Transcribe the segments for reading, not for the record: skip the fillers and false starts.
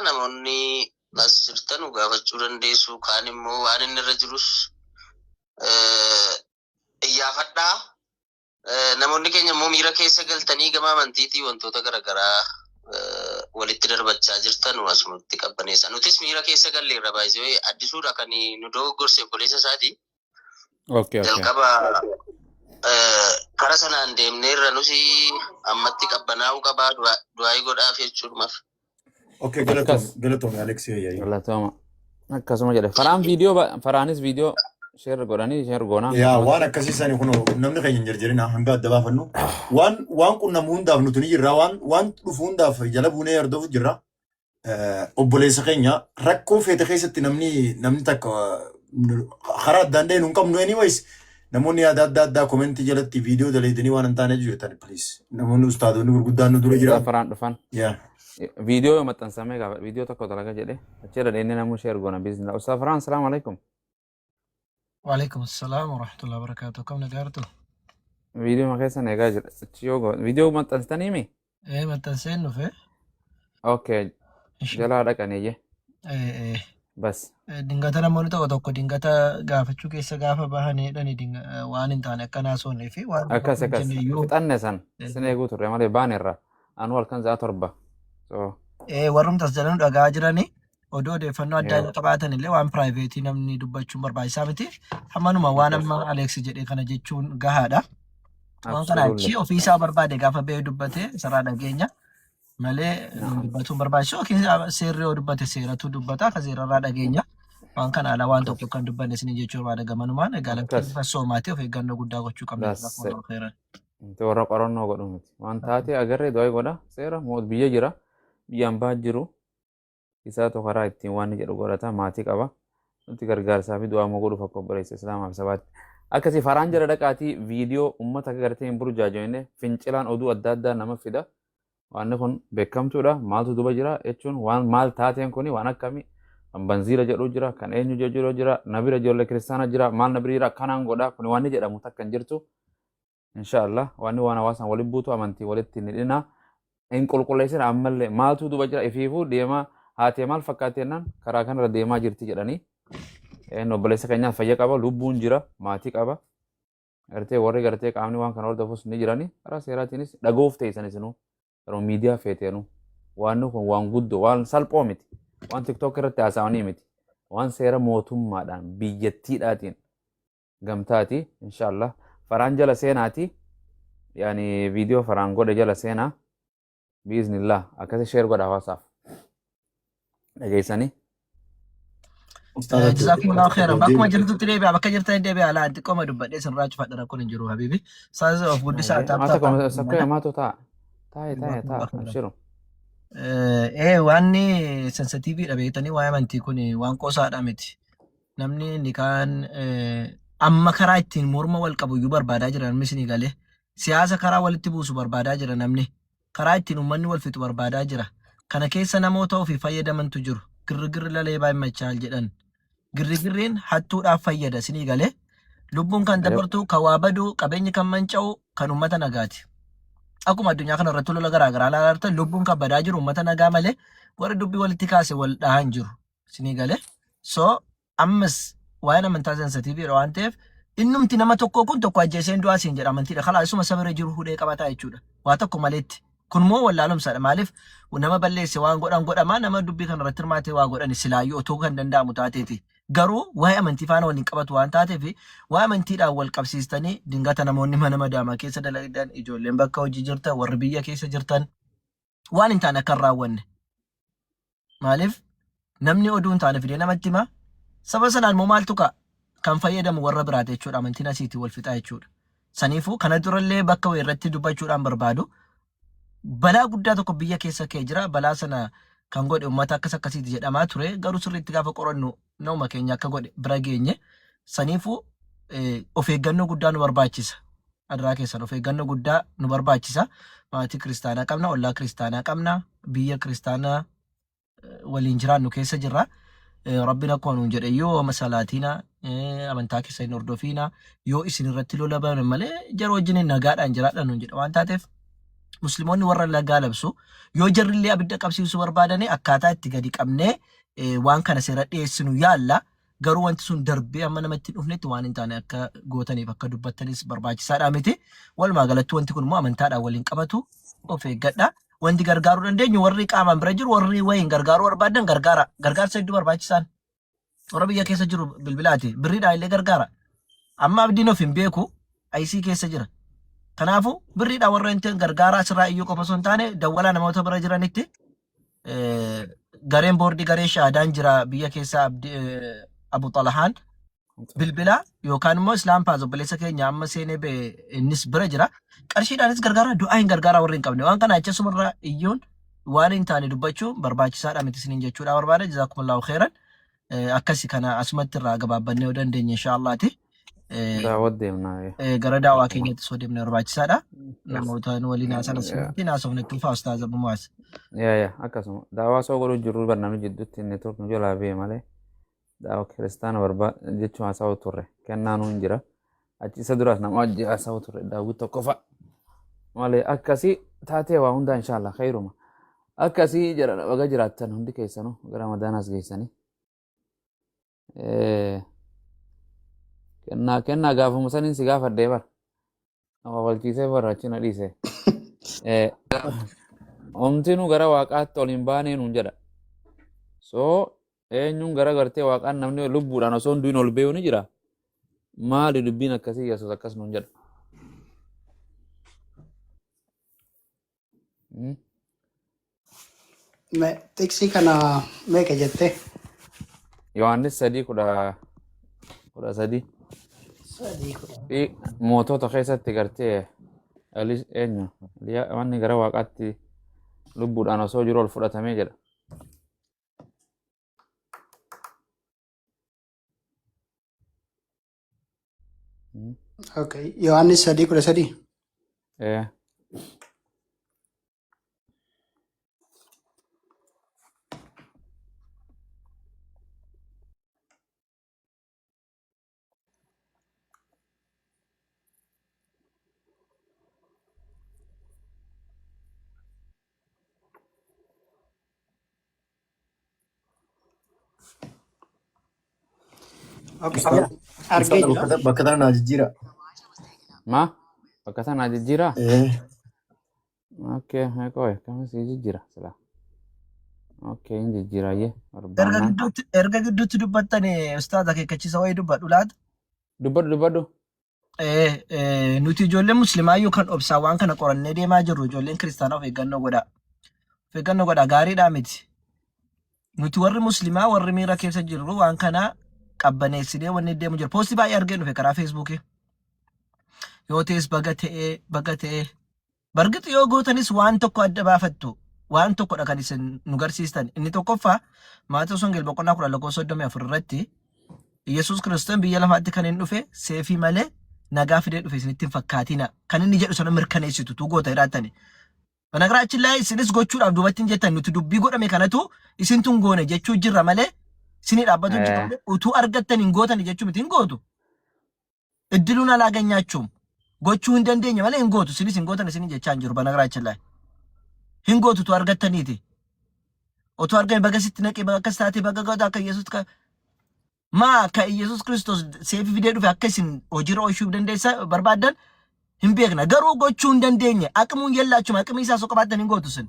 Namoonni as jirtan gaafachuu dandeessu. Kaan immoo waan inni irra jirus iyyaafadhaa. Namoonni keenya immoo miira keessa galtanii gama amantiitii wantoota garaagaraa walitti darbachaa jirtan asumatti qabbaneessa. Nutis miira keessa galleerra, baay'isee addisuudha kan nu dogoggorse obboleessa isaati. Jalqaba kara sanaan deemneerra, nuti ammatti qabbanaa'uu qabaa, du'aayii godhaaf jechuudhumaaf. Okay, galatoom, galatoom Alex Yayyayi. Galatooma. Akkasuma jedhe. Faraan viidiyoo faraanis viidiyoo share godhanii share goonaa. Yaa, waan akkasii sani kun namni keenya hin jarjarina hanga adda baafannu. Waan qunnamu hundaaf nuti ni jirra. Waan dhufu hundaaf jala buunee hordofu jirra. Obboleessa keenya rakkoo feete keessatti namni takka karaa addaan deemu hin qabnu. Anyways, namoonni yaada adda addaa comment jalatti viidiyoo dalaydanii waan hin taane jettan, please, namoonni ustaadonni gurguddaan nu dura jira. Faraan dhufan. Yaa. Viidiyoo yoo maxxansamee gaafa viidiyoo tokko dalaga jedhe achirra dheennee namuu share goona biiznillah. Ustaaz Faraan, salaamu alaikum. وعليكم السلام ورحمة الله وبركاته. كم نقارتو؟ Viidiyoo ma keessan eegaa jira. Achi yoo viidiyoo maxxansitanii mi? ايه، ما تنسين في. Okay. Jalaa dhaqanii je. ايه ايه Bas. Dingata namoonni tokko tokko dingata gaafachuu keessa gaafa bahanidhani waan hin taane akka naasonnee fi waan Akkas. jenne iyyuu. Fixanne san. Sin eeguu turre malee baanerra. Anu halkan sa'a 7. So. Warrumtas jalan dhagaa jirani odoo odeeffannoo addaa yoo qabaatan illee waan private namni dubbachuun barbaachisaa miti. Hammanuma waan amma Alex jedhe kana jechuun gahaadha. Waan kana achi ofiisaa barbaade gaafa ba'ee dubbate sarara dhageenya malee nun dubbatuun barbaachisu yookiin seerri yoo dubbate seeratu dubbata, akka seerarraa dhageenya. Waan kana ala waan tokko kan dubbanne isin jechuu barbaada gamanumaan. Egaa Akkas. lafti soomaati, of eeggannoo guddaa gochuu qabna. That's it. Jazakumullahu khairan. Wanti warra qorannoo godhu miti. Waan taate agarree du'aa godha. Seera moot biyya jira. Biyyaan bahaa jiru. Isaatu karaa ittiin waan inni jedhu godhata. Maatii qaba. Nuti gargaarsaa fi du'aa immoo godhuuf akka obboleessa Islaamaa fi sabaatti. Akkasii faraan jala dhaqaatii viidiyoo uummata akka gartee hin burjaajofne fincilaan oduu adda addaa nama fida. Waanni kun beekamtuudha. Maaltu duba jira jechuun waan maal taateen kuni waan akkamii, kan banziira jedhu jira, kan eenyu jedhu jira, na bira ijoollee kiristaana jira, maal na bira jira, akkanaan godha kuni waan inni jedhamu takka hin jirtu. Inshaallah wanni waan hawaasaan walitti buutu amantii walitti hin hidhina. Hin qulqulleessina ammallee maaltu duba jira ifiifuu deemaa haatee maal fakkaatti jennaan karaa kanarra deemaa jirti jedhanii. Een obboleessa keenyaaf fayya qaba, lubbuun jira, maatii qaba. Gartee warri gartee qaamni waan kana hordofus ni jirani. Karaa seeraatiinis dhaga'uuf teessan isinuu. Yeroo miidiyaa feeteenuu. Waan kun waan guddoo waan salphoo miti. Waan TikTok irratti haasa'anii miti. Waan seera mootummaadhaan biyyattiidhaatiin gamtaati, inshallah faraan jala seenaati, yani viidiyoo faraan godhe jala seenaa, biiznillah akkasi share godha hawaasaaf dhageessanii. Jazakumullahu khairan. Bakkuma jirtutti deebi'a. Bakka jirtan deebi'a. Laa, xiqqooma dubbadhee sirraa cufadha, rakkoon hin jiru habibi. Saas of guddisaa Maata taaptaa. sakkoo maatu ta'a taa'e taa'e ta'a abshiru. Wanni sensitiiviidha beektanii, waa'ee amantii kun waan qoosaadha miti. Namni inni kaan amma karaa ittiin morma wal qabu iyyuu barbaadaa jira namni isinii galee. Siyaasa karaa walitti buusu barbaadaa jira namni. Karaa ittiin uummanni wal fixu barbaadaa jira. Kana keessa namoota ofii fayyadamantu jiru. Girrigirri lalee baay'immachaal jedhan. Girrigirriin hattuudhaaf fayyada isinii galee. Lubbuun kan dabartu, kan waa badu, qabeenyi kan manca'u kan uummata nagaati. Akkuma addunyaa kana irratti lola garaa garaa ilaalaa jirtan, lubbuun kan badaa jiru uummata nagaa malee warri dubbii walitti kaase wal dhahaa hin jiru. Isinii galee. So ammas waa'een amantaa sensitiiviidha waan ta'eef, innumti nama tokkoo kun tokko ajjeeseen du'aa siin jedha amantiidha. Kalaa isuma saba irra jiru hudhee qabataa jechuudha. Waa tokko maleetti. Kun immoo wallaalumsaadha. Maaliif nama balleesse waan godhan godhamaa, nama dubbii kana irratti hirmaatee waa godhan silaayyuu otoo kan danda'amu taateeti. Garuu waa'ee amantii faana waliin qabatu waan taateef, waa'ee amantiidhaan wal qabsiistanii dingata namoonni mana madaamaa keessa dalagan, ijoolleen bakka hojii jirtan, warri biyya keessa jirtan waan hin taane akka hin raawwanne. Maaliif namni oduu hin taane fidee namatti hima? Saba sanaan immoo maaltu ka'a? Kan fayyadamu warra biraati jechuudha. Amantiin asiitii wal fixaa jechuudha. Saniifuu kana durallee bakka wayii irratti dubbachuudhaan barbaadu, balaa guddaa tokko biyya keessa ka'e jira. Balaa sana kan godhe uummata akkas akkasiiti jedhamaa ture. Garuu sirriitti gaafa qorannu nama keenya akka godhe bira geenye. Saniifuu of eeggannoo guddaa nu barbaachisa. Adaraa keessan, of eeggannoo guddaa nu barbaachisa. Maatii kiristaanaa qabna, ollaa kiristaanaa qabna, biyya kiristaanaa waliin jiraannu keessa jirra. Rabbiin akkuma nuun jedhe yoo amma salaatiina amantaa keessa hin hordofiina, yoo isin irratti lola banan malee jara wajjin nagaadhaan jiraadha nuun jedha waan taateef, Musliimoonni warra nagaa labsu yoo jarrillee abidda qabsiisuu barbaadanii akkaataa itti gadi qabnee waan kana seera dhiyeessinu yaalla. Garuu wanti sun darbee amma namatti hin dhufnetti waan hin taane akka gootaniif akka dubbattanis barbaachisaadha miti. Walumaa galatti wanti kun immoo amantaadhaan waliin qabatu of eeggadha. Wanti gargaaruu dandeenyu warri qaamaan bira jiru warri wayiin gargaaruu barbaadan gargaara. Gargaarsa hedduu barbaachisaan. Warra biyya keessa jiru bilbilaati. Birriidhaan illee gargaara. Amma abdiin of hin beeku IC keessa jira. Kanaafuu birriidhaan warra hin ta'in gargaaraa asirraa iyyuu qofa osoo hin taane dawwalaa namoota bira jiranitti gareen boordii garee shaadaan jira biyya keessaa Abu Xalahaan bilbila yookaan immoo Islaam Paaz obboleessa keenya amma seenee ba'e innis bira jira. Qarshiidhaanis gargaara du'aa hin gargaara warri hin qabne. Waan kana achisumarraa iyyuun waan hin taane dubbachuu barbaachisaadha miti isiniin jechuudha barbaada. Jazaakumullahu khairan. Akkasi kana asumatti irraa gabaabbannee yoo dandeenye inshaallaati. Daawwat deemnaa. Gara daawaa keenyatti osoo deemne barbaachisaadha. Namoota nu waliin haasan asumatti haasofne itti ulfaa Ustaaz Abu Mu'aaz. Yaa yaa akkasuma daawaa soo godhuu jirru barnaamij jidduutti network nu jalaa ba'e malee daawa kiristaana barbaa jechuun haasa'u turre kennaa nuun jira achi isa duraas nama wajji haasa'u turre daawwit tokko fa'a malee akkasii taatee waa hundaa inshaallah khayruma akkasii jedha baga jiraattan hundi keessanuu gara ramadaanaas geessanii. Kennaa kennaa gaafuma saniin si gaafadhee bara. Nama walchiisee bara achi na dhiise. Homtinuu gara waaqaatti ol hin baanee nuun jedha. So eenyuun gara gartee waaqaan namni lubbuudhaan osoo hin du'in ol ba'uu ni jira. Maali dubbiin akkasii Yesuus akkas nuun jedha. Xiqsii kana meeqa jette? Yohaannis sadii kudha sadii. 3:10. Fi mootota keessatti gartee eenyu wanni gara waaqaatti lubbuudhaan osoo jiru ol fudhatamee jedha. Okay. Yohaannis 3:13. Ee. Okay. Ustaaz, Argee ustaaz jira. bakka tana naa jijjiira. Ma? Bakka sana jijjiiraa? Eh, Okay, meeqa wayi akkami sii jijjiira sila. Okay, hin jijjiiraayyee Erga barbaannaan. gidduutti erga gidduutti dubbattan ustaaz akeekkachiisa wayii dubbadhu laata. Dubbadhu dubbadhu. Nuti ijoolleen muslimaayyuu kan obsaan waan kana qorannee deemaa jirru ijoolleen kiristaanaa of eeggannoo godhaa. Of eeggannoo godhaa gaariidhaa miti. Nuti warri muslimaa warri miira keessa jirru waan kana qabbaneessinee wanni deemu jira. Poostii baay'ee argee dhufe karaa feesbuukii. Yoo ta'es baga ta'ee baga ta'ee. Bargixi yoo gootanis waan tokko adda baafattu. Waan tokkodha kan isin nu garsiistan. Inni tokkoffaa Maatewos Wangeel boqonnaa 10 lakkoofsa 34 irratti Yesuus Kiristoos biyya lafaatti kan hin dhufe seefii malee nagaa fidee dhufe isinitti hin fakkaatina. Kan inni jedhu sana mirkaneessitu tu goota jedhattani. Banagaraachin laa isinis gochuudhaaf duubatti hin jettan nuti dubbii godhame kanatu isintu hin goone jechuu jirra malee isinii dhaabbatu jirra malee utuu argattan hin gootani jechuu miti hin gootu. Iddiluun alaa ganyaachuum gochuu hin dandeenye malee hin gootu isinis hin gootan isinin jechaa hin jiru banagaraachin laa. Hin gootu utuu argattaniiti. Utuu argame baga sitti naqee baga akkas taatee baga goota akka Yesuus ka maa ka Yesuus Kiristoos seefi fidee dhufe akka isin hojiirra oolchuu dandeessa barbaaddan hin beekna. Garuu gochuu hin dandeenye. Aqimuun yellaachuma aqimii isaa osoo qabaattan hin gootu isin.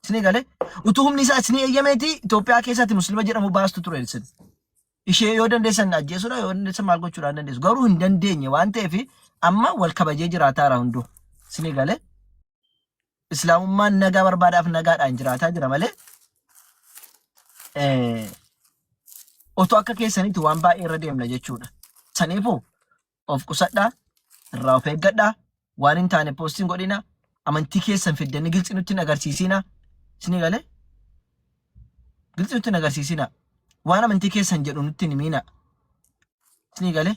Isinii galee utuu humni isaa isinii eeyyameeti Itoophiyaa keessatti muslima jedhamu baastu ture isin. Ishee yoo dandeessan ajjeesuudha yoo dandeessan maal gochuudha hin dandeessu. Garuu hin dandeenye waan ta'eef amma wal kabajee jiraataara hunduu. Isinii galee islaamummaan nagaa barbaadaaf nagaadhaan jiraataa jira malee otoo akka keessanitti waan baay'ee irra deemna jechuudha. Saniifuu of qusadhaa, irraa of eeggadhaa, waan hin taane poostiin godhina, amantii keessan fiddanii gilxi nutti hin agarsiisina. Isinii galee? Gilxi nutti hin agarsiisina. Waan amantii keessan jedhu nutti hin himina. Isinii galee?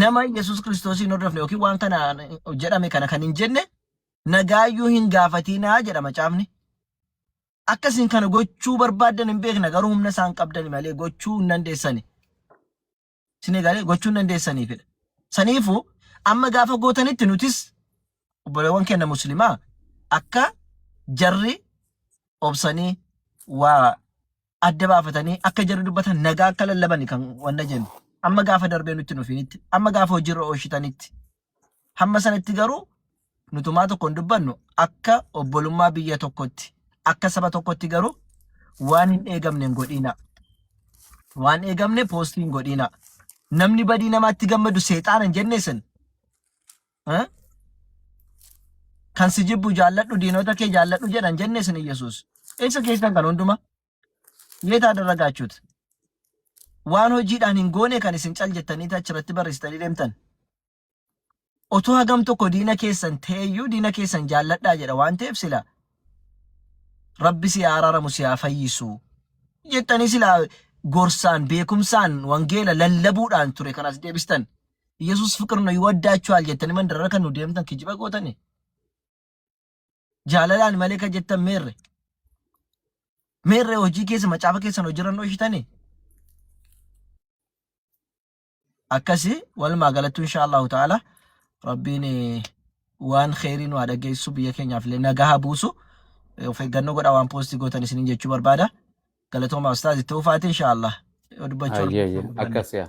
Nama Yesuus Kiristoosiin hordofne yookiin waan kana jedhame kana kan hin jenne nagaayyuu hin gaafatinaa jedha macaafni. Akka isin kana gochuu barbaaddan hin beekna garuu humna isaan qabdani malee gochuu hin dandeessani. Isin egalee gochuu hin dandeessaniifidha. Saniifuu amma gaafa gootanitti nutis obboleewwan keenya muslimaa Akka jarri obsanii waa adda baafatanii akka jarri dubbatan nagaa akka lallabani kan wanna jennu. Amma gaafa darbee nutti nufiinitti, amma gaafa hojiirra oolchitanitti. Hamma sanatti garuu nutumaa tokko hin dubbannu akka obbolummaa biyya tokkotti, akka saba tokkotti garuu waan hin eegamne hin godhiina. Waan eegamne poostii hin godhiina. Namni badii namaatti gammadu seexaana hin jenne isin. Eh? Kan si jibbu jaalladhu diinota kee jaalladhu jedhan jenne isin Yesuus. Eessa keessan kan hunduma? Yeetaa darragaachuut. Waan hojiidhaan hin goone kan isin cal jettanii achirratti barreessitanii deemtan. Otoo hagam tokko diina keessan ta'eyyuu diina keessan jaalladhaa jedha waan ta'eef sila Rabbi si haa araaramu si haa fayyisu jettanii sila gorsaan beekumsaan wangeela lallabuudhaan ture kan as deebistan. Yesuus ፍቅር ነው ይወዳችኋል jettanii mandarra kan nu deemtan kijiba gootani. Jaalalaan malee kan jettan meerre. Meerre hojii keessa macaafa keessan hojiirra hin oolchitani. Akkasi walumaa galatti insha Allahu ta'ala Rabbiin waan kheyrii nu haa dhageessu biyya keenyaaf illee nagaa haa buusu. Of eeggannoo godhaa waan poostii gootan isiniin jechuu barbaada. Galatoomaa ustaaz itti ufaate insha Allah. Yoo dubbachuu Ayyee ayyee barbaaddan. akkas yaa.